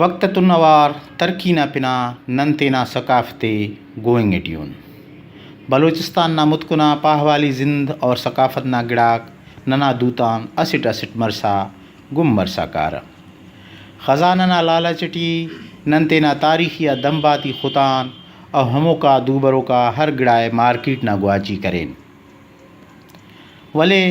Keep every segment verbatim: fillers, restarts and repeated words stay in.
وخت اتون اوار ترقی نا پنا نن تینا ثقافت ءِ گوہنگ ٹی اُن۔ بلوچستان نا متکن آ پاہوالی زند اور ثقافت نا گڑاک ننا دوتان اسٹ اسٹ مرسا گم مرسا کارہ۔ خزانہ نا لالچ ٹی نن تینا تاریخی آ دمب آتے ختان و ہموکا دوبروکا ہر گڑا ءِ مارکیٹ نا گواچی کرین۔ ولے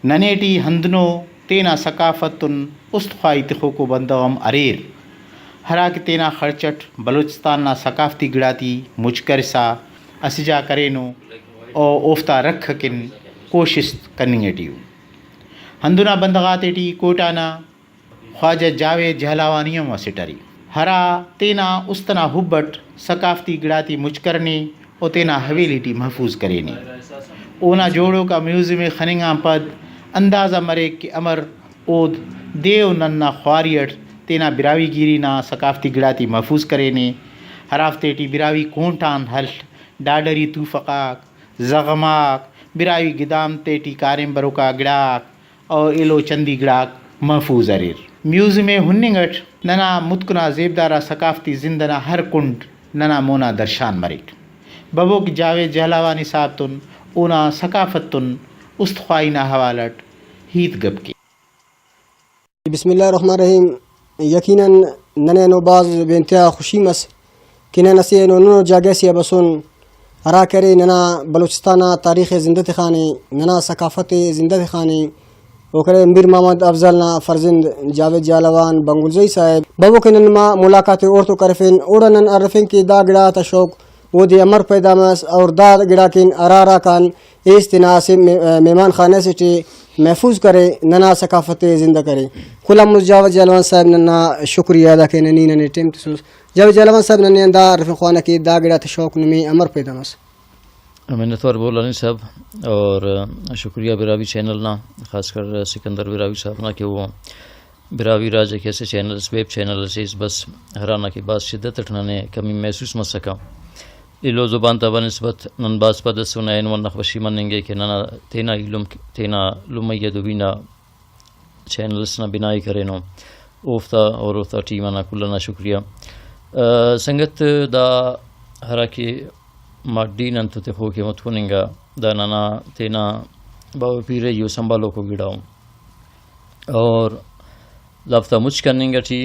ننے ٹی ہندنو تینا ثقافت تون است خواہی تخوکو بندغ ہم اریر، ہراکہ تینا خڑچ اٹ بلوچستان نا ثقافتی گڑاتے مچ کرسا اسہ جاگہ کرینو و اوفتا رکھ اکن کوشست کننگ ٹی ءُ۔ ہندن آ بندغ آتے ٹی کوئٹہ نا خواجہ جاوید جہلاوانی ہم اسٹ ارے، ہرا تینا است ئنا حب اٹ ثقافتی گڑاتے مچ کرنے و تینا حویلی ٹی محفوظ کرینے۔ اونا جوڑوک آ میوزیم ءِ خننگ آن پد اندازہ مریک کہ امر اود دے و نن نا خواری اٹ تینا براہوئی گیری نا ثقافتی گڑاتے محفوظ کرینے، ہرافتے ٹی براہوئی کونٹ آن ہل ڈاڈری توفک آک، زغم آک، براہوئی گدام تیٹی کاریم بروکا گڑاک، و ایلو چندی گڑاک محفوظ اریر۔ میوزیم ءِ ہننگ اٹ ننا متکن آ زیبدار آ ثقافتی زند ئنا ہر کنڈ ننا مونا درشان مریک۔ ببو کہ جاوید جہلاوانی صاحب تون اونا ثقافت تون است خواہی نا حوالہ اٹ ہیت گپ کے۔ بسم اللہ الرحمن الرحیم۔ یقیناً ننے اینو بھاز بے انتہا خوشی مس کہ نن اسہ اینو ہندنو جاگہ سے آ بسن، ہرا کہ ارے ننا بلوچستان نا تاریخ ءِ زندہ تخانے، ننا ثقافت ءِ زندہ تخانے۔ او کہ ارے میر محمد افضل نا فرزند جاوید جہلاوان بنگلزئی صاحب۔ ببو کہ نن نما ملاقات ءِ اوڑتون کرفین، اوڑا نن ہرفین کہ دا گڑا تا شوق اودے امر پیدا مس اور دا گڑاکن ہرا ہراکان ایس تینا اسہ مے-، مہمان خانہ سے ٹی محفوظ کرے، ننا ثقافت ءِ زندہ کرے۔ کل آن مست جاوید جہلاوان صاحب ننا شکریہ ادا کینہ، نی ننے ٹائم تسوس۔ جاوید جہلاوان صاحب، ننے آن دا ہرفین خوانہ کہ دا گڑاتے شوق نمے امر پیدا مس؟ منتوار بولانی صاحب، اور شکریہ براہوئی چینل نا، خاص کر سکندر براہوئی صاحب نا کہ وہ براہوئی راج کہ اسہ چینل اس، ویب چینل اسے اس بس، ہرانا کہ بھاز شدت اٹ ننے کمی محسوس مسکہ۔ ایلو زبان تا بنسبت نن بھاز پد اسن، اینو ہندا خوشی مننگ ءِ کہ ننا تینا ایلم، تینا لمئی ادبی نا چینلس نا بنائی کرینو، اوفتا اور اوفتا ٹیم انا کل انا شکریہ۔ آ، سنگت، دا ہرا کہ ماڈی نن تو تخوک ءِ متکننگا، دا ننا تینا باوہ پیرئی و سنبھالوکو گڑا ءُ۔ اور دافتا مچ کننگ ٹی،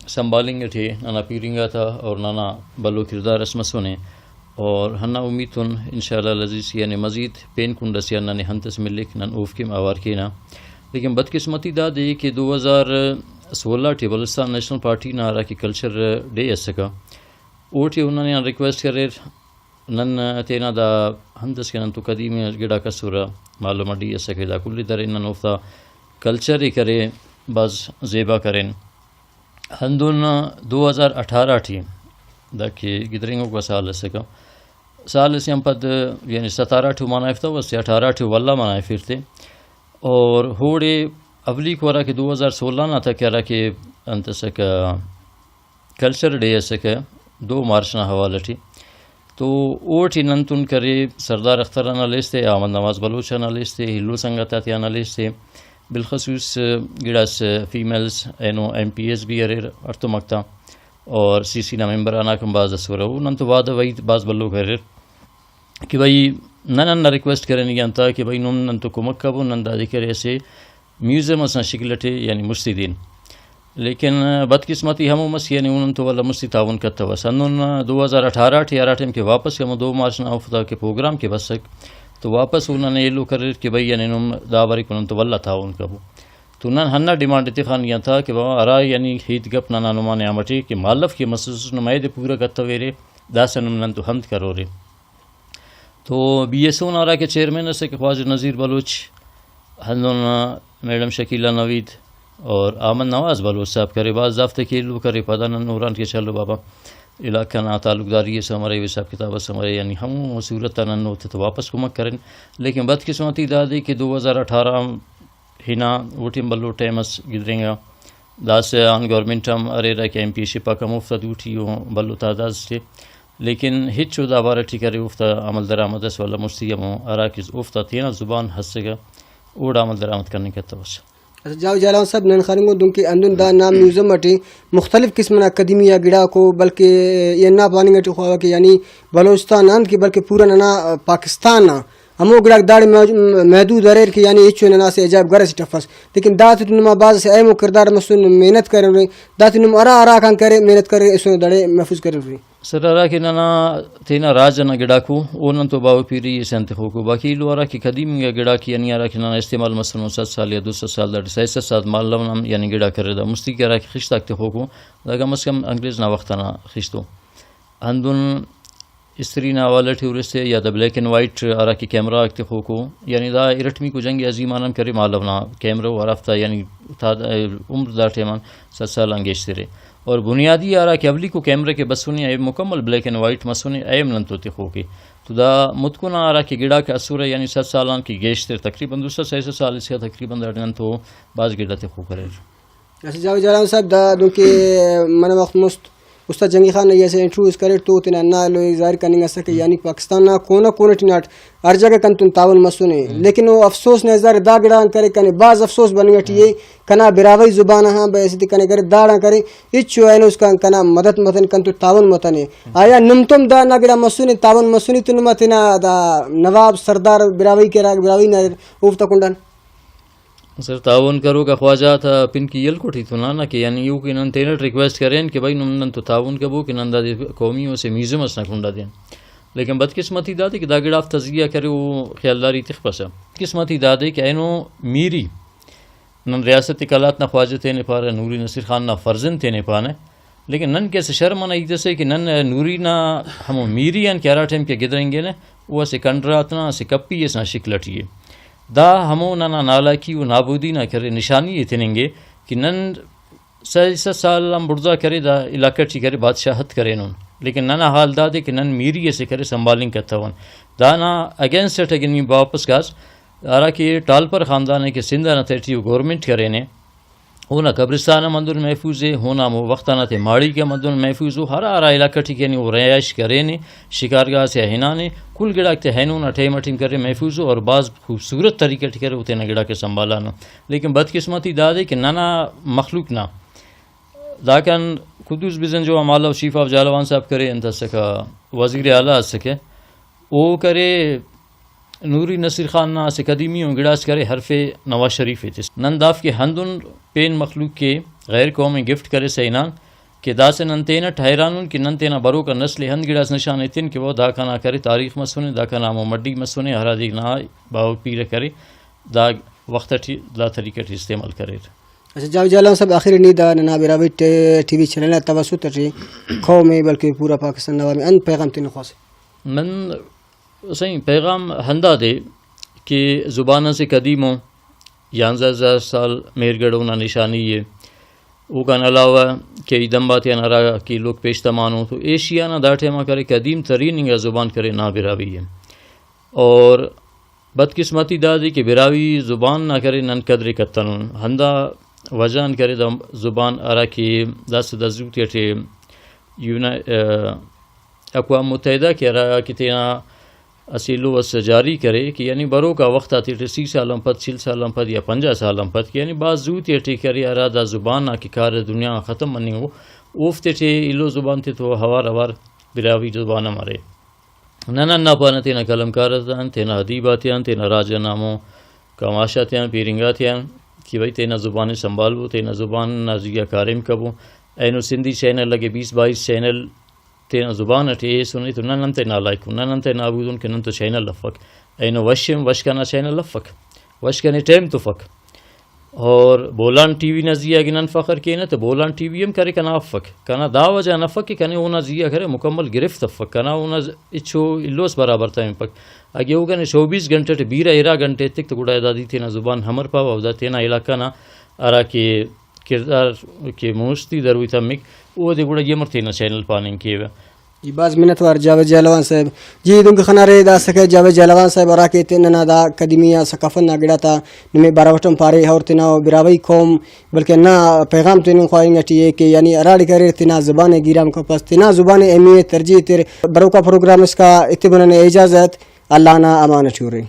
سنبھالنگ ٹی ننا پیرنگ آتا اور ننا بھلو کردار اس مسنے۔ اور ہندا امید تون انشاءاللہ العزیز یعنی مزید پین کنڈ اسے آن ننے ہنت اس ملک، نن اوفک ہم اوار کینہ۔ لیکن بدقسمتی دادے کہ دو ہزار سولہ ٹی بلوچستان نیشنل پارٹی نا ہراکہ کلچر ڈے اسکہ، اوٹی او ننے آن ریکویسٹ کریر، نن تینا دا ہنت اس کہ نن تو قدیمی گڑاک اسرہ، معلوم ڈی اسکہ، دا کل ءِ درین، نن اوفتا کلچر ءِ کرے بھاز زیبا کرین۔ ہندن دو ہزار اٹھارہ ٹی، دا کہ گدرینگوکا سال اسکہ، سال اسے آن پد یعنی ستارہ ٹی منائفتو اسہ، اٹھارہ ٹی ولدا منائفر تے۔ اور اوڑے اولیکو ہرا کہ دو ہزار سولہ نا تہ کہ ہرا کہ انت اسکہ، کلچر ڈے اسکہ دو مارچ نا حوالہ ٹی، تو اوٹی نن تون کرے سردار اختر نا لستے، احمد نواز بلوچ نا لستے، ایلو سنگت آتیا نا لستے، بالخصوص گڑاس فیمیلز اینو ایم پی ایس بھی اریر ہڑتوماک تا، اور سی سی نا ممبر آناک ہم بھاز اسرہ۔ او نن تو وعدہ وعید بھاز بھلو کریر کہ بھئی نن ہندا ریکویسٹ کرینگے آن تا کہ بھئی نم نن تو کمک کبو، نن دادے کرے اسہ میوزیم اس نا شکل ٹی یعنی مستی دین۔ لیکن بدقسمتی ہمو مس یعنی او نن تو ولدا مستی تعاون کتوس۔ ہندن دو ہزار اٹھارہ ٹی ہرا ٹائم کہ واپس ہمو دو مارچ نا اوفتا کہ پروگرام کہ بسک تو واپس او ننے ایلو کریر کہ بھئی یعنی نم دا بریک نن تو ولدا تعاون کبو۔ تو نن ہندا ڈیمانڈ ءِ تخانگے آن تا کہ بابا ہرا یعنی ہیت گپ ننا نما نیام ٹی کہ مالو کہ مسوسس نما ایدے پورہ کتویرے، داسہ نم نن تو ہند کرورے۔ تو بی ایس او نا ہراکہ چیئرمین اسکہ خواجہ نذیر بلوچ، ہندن میڈم شکیلہ نوید اور احمد نواز بلوچ صاحب کرے، بھاز دافتے کہ ایلو کرے، پدا نن ہران کہ چلو بابا علاقہ نا تعلقداری ئس ہم ارے، حساب کتاب ئس ہم ارے، یعنی ہمو صورت آ نن اوتے تو واپس کمک کرین۔ لیکن بدقسمتی دادے کہ دو ہزار اٹھارہ ہنا اوٹی ہم بھلو ٹائم اس گدرینگا۔ داسہ آن گورنمنٹ ہم ارے ہراکہ ایم پی اے شپ آک ہم اوفتا دوٹی او بھلو تعداد اسے، لیکن ہچو دا بارہ ٹی کرے اوفتا عمل درآمد اس ولدا مستی ہمو ہراکہ اوفتا تینا زبان اسکہ اوڑا عمل درآمد کننگ کتوس۔ اچھا، جاوید جہلاوان صاحب، نن خننگن دنکہ ہندن دا نا میوزیم اٹی مختلف قسم نا قدیمی آ گڑاکو، بلکہ ای ہندا پاننگ اٹی خواوہ کہ یعنی بلوچستان انت کہ بلکہ پورا ننا پاکستان نا ہمو گڑاک داڑے مح-، محدود اریر کہ یعنی ہچو ننا اسہ عجائب گھر اسیٹ افس، لیکن داتے ٹی نما بھاز اسہ اہم ءُ کردار مسنے، محنت کرینرے، داتے نم ہرا ہراکان کرے، محنت کرے، ایسونو داڑے محفوظ کرینرے۔ سر، ہرا کہ ننا تینا راج ئنا گڑاکو، او نن تو باوہ پیری ئسے آن تخوکو۔ باقی ایلو ہرا کہ قدیم انگا گڑاک یعنی ہرا کہ ننا استعمال مسنو، صد سال یا دو سد سال، داٹی سئے سد سال مالو نا ہم یعنی گڑاک اریر۔ دا مستی کہ ہرا کہ خشتاک تخوکو، دا کم از کم انگریز نا وخت ئنا خشتو۔ ہندن استری نا حوالہ ٹی ہُرسے یا دا بلیک اینڈ وائٹ ہرا کہ کیمرہ غاک تخوکو، یعنی دا ارٹمیکو جنگ عظیم آن ہم کرے مالو نا کیمرہ ءُ، ہرافتا یعنی تا-، عمر دا ٹائم آن سد سال آن گیشترے۔ اور بنیادی ہرا کہ اولیکو کیمرہ کہ بسنے، اے مکمل بلیک اینڈ وائٹ مسنے، اے ہم نن تو تخوکے۔ تو دا متکن آ ہرا کہ گڑاک اسرہ، یعنی سد سال آن کہ گیشتر، تقریباً دو سد سئے سد سال اسکا تقریباً داٹی نن تو بھاز گڑا تخوک اریر۔ اسہ جاوید جہلاوان صاحب، دا دنکہ منہ وخت مست استاد جنگی خان نا ای اسہ انٹرویو اس کریر تو تینا ہندا ایلو ءِ ظاہر کننگ اسکہ، یعنی پاکستان نا کونا کونا ٹی ناٹ ہر جگہ کنتون تعاون مسنے، لیکن او افسوس نا اظہار دا گڑا غان کرے، کنے بھاز افسوس بننگ ٹی ءِ، کنا براہوئی زبان آن بھئی اسہ تے کنے کرے داڑان کرے، ہچو اینو اسکان کنا مدد متنے، کنتون تعاون متنے۔ آیا نم تم دا نا گڑا مسنے، تعاون مسنے تو نما تینا دا نواب سردار براہوئی کہ ہرا براہوئی نا اوفتا کنڈان؟ سر، تعاون کروکا خواجہ تا پن کہ یل کوٹی تو نانا کہ یعنی ایوکے نن تینٹ ریکویسٹ کرین کہ بھئی نم نن تو تعاون کبو کہ نن دادے قومی اسہ میوزیم اس نا کنڈا دین۔ لیکن بدقسمتی دادے کہ دا گڑا افتا زیہا کرے او خیالداری تخپسہ۔ بدقسمتی دادے کہ اینو میری نن ریاست قلات نا خواجہ تینے پارہ، نوری نصیر خان نا فرزند تینے پانہ، لیکن نن کہ اسہ شرم ئنا ہیت اسے کہ نن نوری نا ہمو میری آن کہ ہرا ٹائم کہ گدرینگینہ، او اسہ کنڈرات نا اسہ کپی ئس نا شکل ئٹی ءِ۔ دا ہمو ننا نالائکی و نابودی نا کرے نشانی ءِ تننگے کہ نن سئے سد سال آن بڑزا کرے دا علاقہ ٹی کرے بادشاہت کرینن، لیکن ننا حال دادے کہ نن میری ئسے کرے سنبھالنگ کتون۔ دانا اگینسٹ اٹ اگہ نی واپس کاس، ہرا کہ ٹالپر خاندان ءِ کہ سندھ ئنا تہٹی او گورنمنٹ کرینے، اونا قبرستان ہم ہندن محفوظ ءِ، اونا ہمو وخت ئنا تے ماڑیک ہم ہندن محفوظ ءُ، ہرا ہرا علاقہ ٹی کہ یعنی او رہائش کرینے، شکارگاہ سے ہنانے، کل گڑاک تے اینو نا ٹائم ٹی کرے محفوظ ءُ، اور بھاز خوبصورت طریقہ ٹی کرے او تینا گڑاک ءِ سنبھالانو۔ لیکن بدقسمتی دادے کہ ننا مخلوق نا داکان قدوس بزنجو آ مالو چیف آف جہلاوان صاحب کرے، انت اسکہ، وزیر اعلیٰ اسکہ، او کرے نوری نصیر خان نا اسہ قدیمی اُن گڑاس کرے حرف نواز شریف ءِ تس۔ نن دافک ہندن پین مخلوق کہ غیر قوم ءِ گفٹ کرسہ ہنان کہ داسہ نن تینٹ حیران ان کہ نن تینا بروکا نسل ءِ ہند گڑاس نشان ایتن کہ وہ دا کنا کرے تاریخ مسنے، دا کنا ہمو مڈی مسنے ہرادے نا باوہ پیرہ کرے، دا وخت ٹی دا طریقہ ٹی استعمال کریر۔ اچھا، جاوید جہلاوان صاحب، آخر نی دا ننا براہوئی ٹی-، ٹی وی چینل نا توسط ٹی قوم ءِ بلکہ پورا پاکستان نا عوام ءِ انت پیغام تننگ خواہسے؟ نن سائیں، پیغام ہندادے کہ زبان اسہ قدیم ءُ، یانزہ ہزار سال مہرگڑھ اونا نشانی ءِ۔ اوکان علاوہ کہ ای دمب آتیان ہرا کہ لوک پیش تمانو تو ایشیا نا دا ٹائما کرے قدیم ترین انگا زبان کرے نا براہوئی ءِ۔ اور بدقسمتی دادے کہ براہوئی زبان نا کرے نن قدر ءِ کتنن۔ ہندا وجہ آن کرے دا زبان ہرا کہ داسہ دا زوتے ٹی یونا-، آ، اقوام متحدہ کہ ہرا کہ تینا اسہ ایلو اس جاری کرے کہ یعنی بروکا وخت آتیٹی سی سال آن پد، چل سال آن پد یا پنجاہ سال آن پد کہ یعنی بھاز زو تیٹی کرے ہرا دا زبان آ کہ کارہ دنیا غا ختم مننگ ءُ، اوفتے ٹی ایلو زبان تے تو اوار اوار براہوئی زبان ہم ارے۔ نن ہندا پانہ تینا قلمکار آتیان، تینا ادیب آتیان، تینا راج ئنا ہمو کماش آتیان، پیرنگا آتیان کہ بھئی تینا زبان ءِ سنبھالبو، تینا زبان نا زیہا کاریم کبو۔ اینو سندھی چینل لگے بیس بائیس چینل تینا زبان ئٹی ایسنے تو نن انتئے نالائک ان، نن انتئے نابود ان کہ نن تو چینل افک۔ اینو وش ءِ، وش کنا چینل افک، وش کنے ٹائم تفک۔ اور بولان ٹی وی نا زیہا اگہ نن فخر کینہ تو بولان ٹی وی ہم کرے کنا افک۔ کنا دا وجہ آن افک کہ کنے اونا زیہا کرے مکمل گرفت افک، کنا اونا ز-، ہچو الوس برابر تمپک۔ اگہ او کنے چوبیس گھنٹہ ٹی بیرہ ارا گھنٹہ ایتک تو گڑا دادے تینا زبان امر پاوہ، او دا تینا علاقہ نا ہرا کہ کردار کہ مستی دروئی تمک، اودے گڑا ای امر تینا چینل پاننگ کیوہ۔ جی، بھاز منت وار جاوید جہلاوان صاحب۔ جی، دنکہ خنارے دا اسکہ جاوید جہلاوان صاحب ہرا کہ تینا ننا دا قدیمی آ ثقافت نا گڑاتا نمے بارو اٹ ہم پارے اور تینا براہوئی قوم بلکہ ہندا پیغام تیننگ خواہنگ ٹی ءِ کہ یعنی ہراڑے کہ اریر تینا زبان ءِ گیرام کپس، تینا زبان ءِ اہمیت ترجیح تر۔ بروکا پروگرام اسکا ایتبو ننے اجازت، اللہ نا امان اٹی ارے۔